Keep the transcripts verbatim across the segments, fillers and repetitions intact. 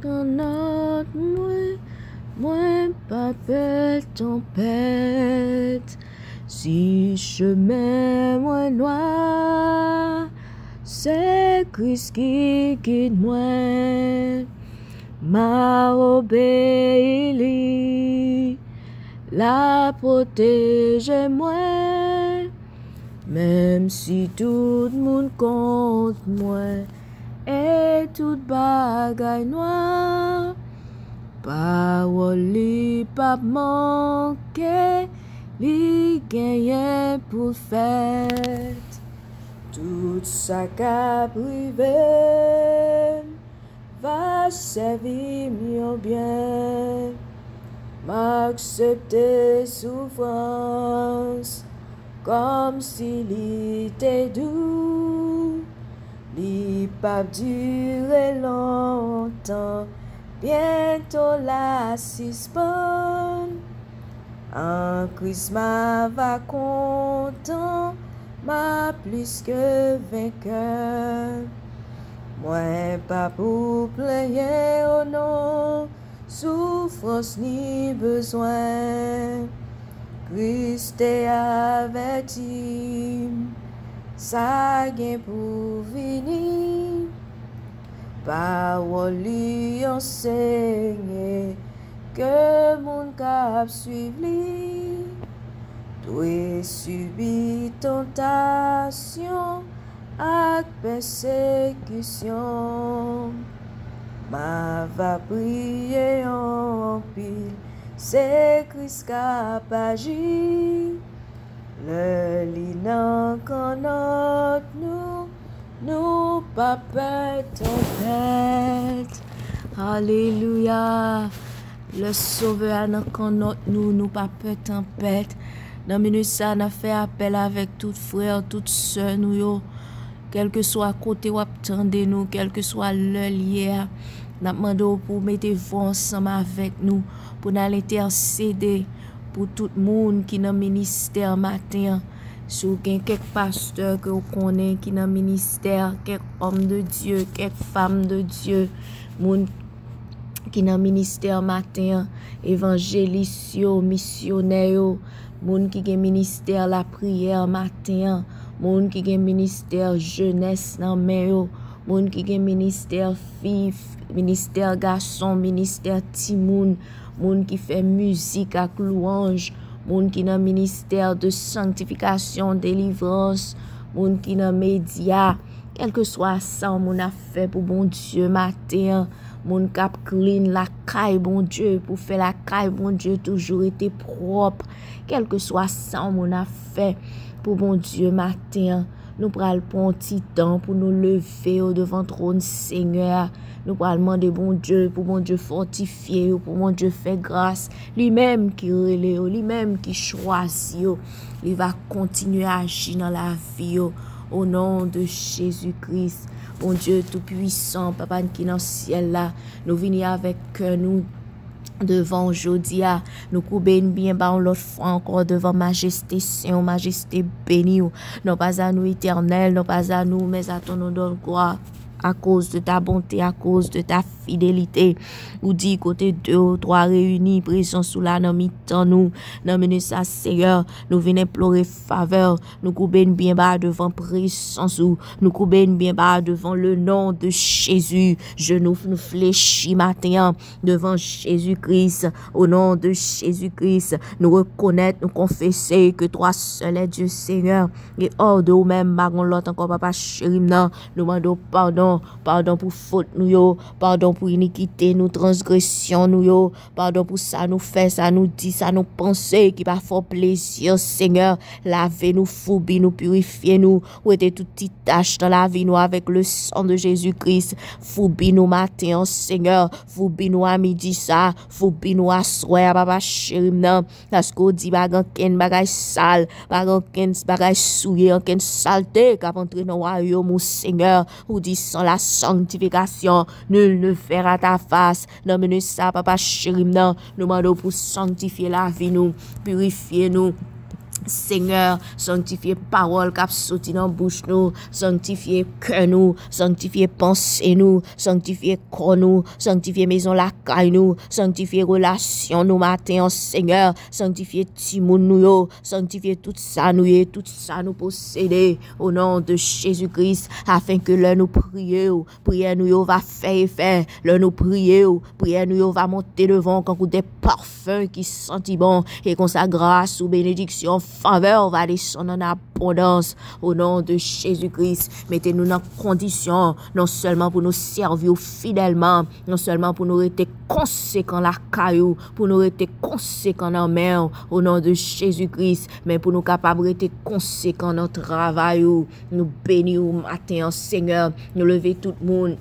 Kannòt mwen, mwen pa pè tanpèt. Si chemen mwen nwa, se Kris ki gid mwen. M a obeyi li, l a pwoteje mwen. Menm si tout moun kont mwen e tout bagay nwa, pawòl li p ap manke, li genyen pou l fèt. Tout sa k ap rive m va sèvi m yon byen. M aksepte soufrans kòmsi li te dou. Li p ap dire lontan, byento l a sispann. An Kris m a va kontan, m a plis ke venkè. Mwen pa pou plenyen, o non, soufrans ni bezwen. Kris te avèti m, sa gen pou vini. Pawòl li ansenye ke moun k ap swiv li dwe sibi tantasyon ak pèsekisyon. M a va priye anpil, se Kris k ap aji. Lè li nan kannòt nou, nou pa pè tanpèt. Alelouya! Lè Sovè a nan kannòt nou, nou pa pè tanpèt. Nan minit sa, n ap fè apèl avèk tout frè, tout sè nou yo. Kèlkeswa kote w ap tande nou, kèlkeswa lè l ye a, n ap mande w pou w mete vwa ansanm avèk nou, pou n al entèsede pou tout moun ki nan ministè maten an. Si w gen kèk pastè ke w konnen ki nan ministè, kèk òm de Dye, kèk fanm de Dye, moun ki nan ministè maten an, evanjelis yo, misyonè yo, moun ki gen ministè lapriyè maten an, moun ki gen ministè jenès nan men yo, moun ki gen ministè fi, ministè gason, ministè timoun, moun ki fè mizik ak lwanj, moun ki nan ministè de sanktifikasyon, delivrans, moun ki nan medya, kèlkeswa sa yon moun ap fè pou Bondye maten an, moun k ap clean lakay Bondye, pou fè lakay Bondye toujou rete pwòp, kèlkeswa sa yon moun ap fè pou Bondye maten an, nou pral pran yon ti tan pou nou leve yo devan twòn Senyè a. Nou pral mande Bondye pou Bondye fòtifye yo, pou Bondye fè gras. Li menm ki rele yo, li menm ki chwazi yo, li va kontinye aji nan lavi yo. O non de Jezi Kris, Bondye toupwisan, Papa n ki nan syèl la, nou vini avèk kè nou devan w jodi a. Nou koube n byen ba w lòt fwa ankò devan majeste sen w, majeste beni w. Non pas à nous, Éternel, non pas à nous, mais à ton nom donne gloire, à cause de ta bonté, à cause de ta fidélité. Ou di kote de ou twa reyini, prezans ou la nan mitan nou. Nan minit sa, Seyè, nou vin enplore favè w. Nou koube n byen ba devan prezans ou. Nou koube n byen ba devan le non de Jezi. Jenou nou flechi maten an devan Jezi Kris. O non de Jezi Kris, nou rekonèt, nou konfese ke twa sèl è Dye, Senyè. E hors de ou menm, pa gon lòt ankò, Papa cheri m nan. Nou mande w padon, padon pou fot nou yo, padon pou inikite nou, transgresyon nou yo, padon pou sa nou fè, sa nou di, sa nou panse ki pa fè w plezi, Senyè. Lave nou, foubi nou, pirifye nou, wete tout ti tach nan lavi nou avèk le san de Jezi Kris. Foubi nou maten an, Senyè. Foubi nou a midi sa, foubi nou aswè a, Papa cheri m nan. Paske w di pa gen ankenn bagay sal, pa gen ankenn bagay souye, ankenn salte k ap antre nan wayòm ou, Senyè. Ou di, sans la sanctification, nul ne verra ta face. Nan minit sa, Papa cheri m nan, nou mande w pou sanktifye lavi nou, pirifye nou. Senyè, sanktifye pawòl k ap soti nan bouch nou, sanktifye kè nou, sanktifye panse nou, sanktifye kò nou, sanktifye mezon lakay nou, sanktifye relasyon nou maten an, Senyè, sanktifye timoun nou yo, sanktifye tout sa nou ye, tout sa nou posede, o non de Jezi Kris, afen ke lè nou priye w, priyè nou yo va fè efè, lè nou priye w, priyè nou yo va monte devan w kankou de pafen ki santi bon, e konsa gras ou, benediksyon, favè w va desann an abondans. O non de Jezi Kris, mete nou nan kondisyon non sèlman pou nou sèvi w fidèlman, non sèlman pou nou rete konsekan lakay ou, pou nou rete konsekan nan men w, o non de Jezi Kris, men pou nou kapab rete konsekan nan travay ou. Nou beni w maten an, Senyè. Nou leve tout moun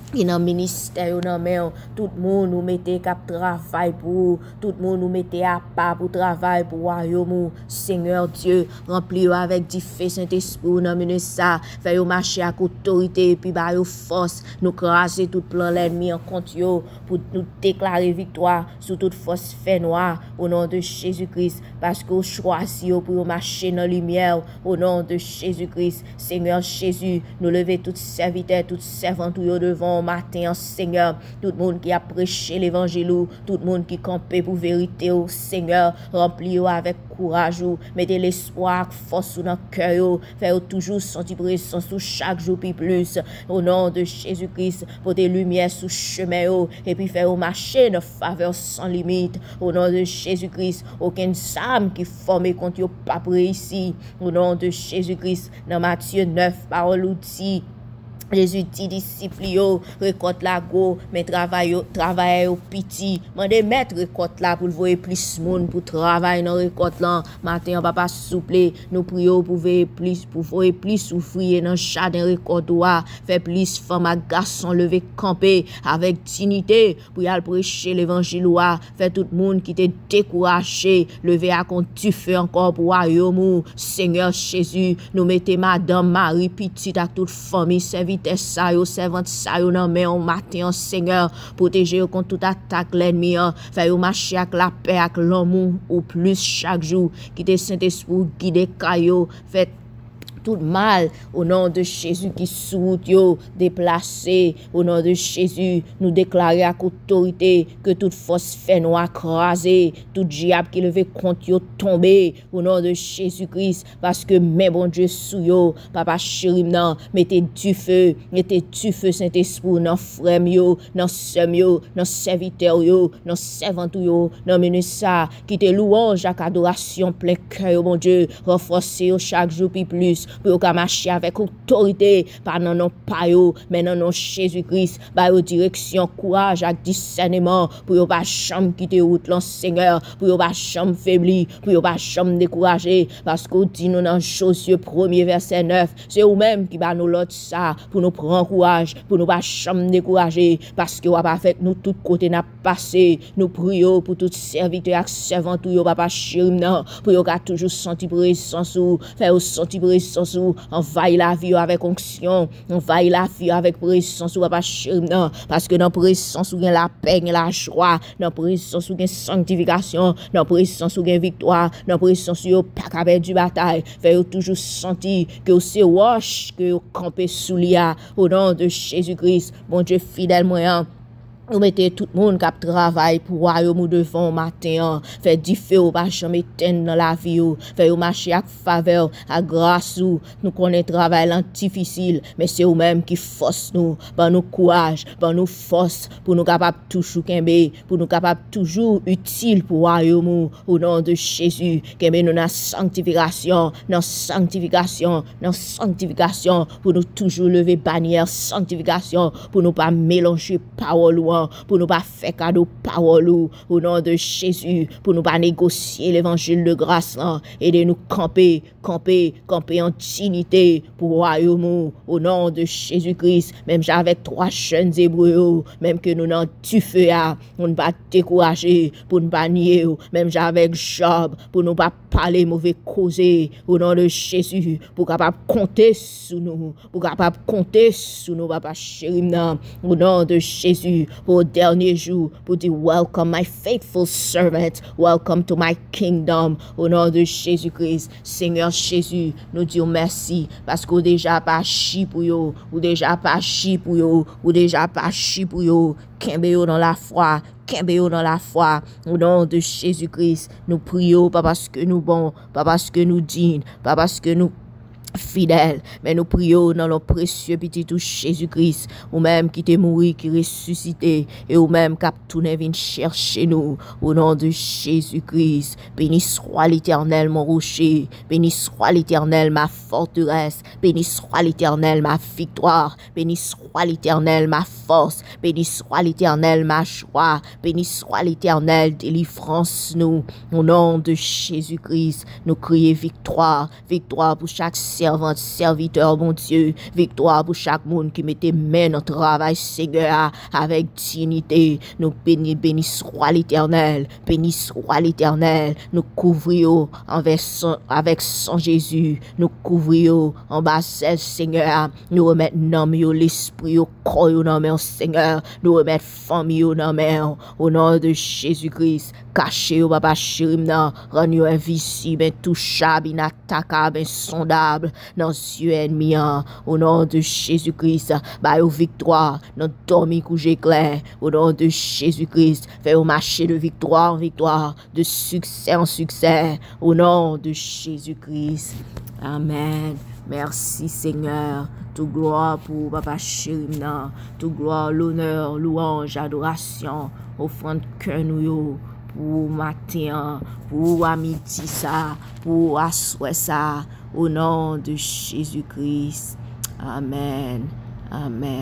ki nan ministè yo nan men w. Tout moun ou mete k ap travay pou ou. Tout moun ou mete apa pou travay pou wayòm ou. Senyè Dye, ranpli yo avèk dife Sentespri w nan minit sa. Fè yo mache ak otorite epi ba yo fòs. Nou kraze tout plan lènmi an kont yo pou nou deklare viktwa sou tout fòs fènwa, o non de Jezi Kris, paske w chwazi yo pou yo mache nan limyè w, o non de Jezi Kris. Senyè Jezi, nou leve tout sèvitè, tout sèvant ou yo devan w maten an, Senyè. Tout moun ki ap preche levanjil ou, tout moun ki kanpe pou verite w, Senyè, ranpli yo avèk kouraj ou, mete lespwa ak fòs ou nan kè yo, fè yo toujou santi prezans ou chak jou pi plis. O non de Jezi Kris, pote limyè sou chemen yo, epi fè yo mache nan favè san limit. O non de Jezi Kris, okenn zam ki fòme kont yo p ap reyisi. O non de Jezi Kris, nan Matye nèf, pawòl ou di, Jezi di disip li yo, rekòt la gwo, men travay yo, travayè yo piti. Mande mèt rekòt la pou l voye plis moun pou travay nan rekòt lan. Maten an, Papa, souple, nou priye w pou veye plis, pou voye plis ouvriye nan jaden rekòt ou a. Fè plis fanm ak gason leve kanpe avèk diyite pou y al preche levanjil ou a. Fè tout moun ki te dekouraje leve ak yon dife ankò pou wayòm ou. Senyè Jezi, nou mete madanm, mari, pitit ak tout fanmi sèvitè sa yo, sèvant sa yo nan men w maten an, Senyè. Pwoteje yo kont tout atak lènmi an. Fè yo mache ak lapè, ak lanmou ou plis chak jou. Kite Sentespri w gide kay yo. Fè tout mal, o non de Jezi, ki sou wout yo, deplase. O non de Jezi, nou deklare ak otorite ke tout fòs fènwa kraze, tout dyab ki leve kont yo tonbe, o non de Jezi Kris, paske men Bondye sou yo. Papa cheri m nan, mete dife, mete dife Sentespri w nan frè m yo, nan sè m yo, nan sèvitè w yo, nan sèvant ou yo, nan minit sa. Kite lwanj ak adorasyon plen kè yo, Bondye. Ranfòse yo chak jou pi plis pou yo ka mache avèk otorite, pa nan non pa yo, men nan non Jezi Kris. Ba yo direksyon, kouraj ak disèneman pou yo pa janm kite wout lan, Senyè, pou yo pa janm febli, pou yo pa janm dekouraje, paske w di nou nan Jozye premye vèsè nèf, se ou menm ki ba nou lòd sa, pou nou pran kouraj, pou nou pa janm dekouraje, paske w ap avèk nou tout kote n ap pase. Nou priye w pou tout sèvitè ak sèvant ou yo, Papa cheri m nan, pou yo ka toujou santi prezans ou, fè yo santi prezans ou, anvayi lavi yo avèk onksyon, anvayi lavi yo avèk prezans ou, Papa cheri m nan, paske nan prezans ou gen lapè, gen lajwa, nan prezans ou gen sanktifikasyon, nan prezans ou gen viktwa, nan prezans ou yo pa ka pèdi batay, fè yo toujou santi ke w se wòch ke yo kanpe sou li a, o non de Jezi Kris, Bondye fidèl mwen an. Ou mete tout moun k ap travay pou wayòm ou devan w maten an. Fè dife w pa janm etenn nan lavi yo. Fè yo mache ak favè w, ak gras ou. Nou konnen travay lan difisil, men se ou menm ki fòs nou. Ban nou kouraj, ban nou fòs pou nou kapab toujou kenbe, pou nou kapab toujou itil pou wayòm ou. O non de Jezi, kenbe nou nan sanktifikasyon, nan sanktifikasyon, nan sanktifikasyon, pou nou toujou leve banyè sanktifikasyon, pou nou pa melanje pawòl ou an, pou nou pa fè kado pawòl ou, o non de Jezi, pou nou pa negosye levanjil de gras lan. Ede nou kanpe, kanpe, kanpe an diyite pou wayòm ou, o non de Jezi Kris. Menm jan avèk twa jèn Ebre yo, menm ke nou nan dife a, pou n pa dekouraje, pou n pa nye w. Menm jan avèk Jòb, pou nou pa pale move koze, o non de Jezi, pou kapab konte sou nou, pou kapab konte sou nou, Papa cheri m nan, o non de Jezi, pou dènye jou, pou di, "Welcome, my faithful servant. Welcome to my kingdom." O non de Jezi Kris, Senyè Jezi, nou di w mèsi, paske w deja pa aji pou yo, ou deja pa aji pou yo, ou deja pa aji pou yo. Kenbe yo nan lafwa, kenbe yo nan lafwa. O non de Jezi Kris, nou priye w, pa paske nou bon, pa paske nou diy, pa paske nou fidèl, men nou priye w nan non presye Pitit ou Jezi Kris, ou menm ki te mouri, ki resisite, e ou menm k ap tounen vin chèche nou, o non de Jezi Kris. Béni soit l'Éternel, mon rocher, béni soit l'Éternel, ma forteresse, béni soit l'Éternel, ma victoire, béni soit l'Éternel, ma force, béni soit l'Éternel, ma joie, béni soit l'Éternel, délivrans nou, o non de Jezi Kris, nou kriye viktwa, viktwa pou chak sèvant, sèvitè Bondye, viktwa pou chak moun ki mete men nan travay Senyè a avèk diyite. Nou beni, béni soit l'Éternel, béni soit l'Éternel. Nou kouvri yo anvè san, avèk san Jezi. Nou kouvri yo anba zèl Senyè a. Nou remèt nanm yo, lespri yo, kò yo nan men w, Senyè. Nou remèt fanmi yo nan men w. O non de Jezi Kris, kache yo, papa cheri m nan, rann yo envizib, entouchab, inatakab, ensondab nan zye ènmi an. O non de Jezi Kris, ba yo viktwa nan dòmi kouje klè. O non de Jezi Kris, fè yo mache de viktwa an viktwa, de siksè an siksè. O non de Jezi Kris. Amèn. Mèsi, Senyè. Tout glwa pou ou, papa cheri m nan. Tout glwa, lonè, lwanj, adorasyon, ofrann kè nou yo pou ou maten an, pou ou a midi sa, pou ou aswè sa. O non de Jezi Kris. Amèn. Amèn.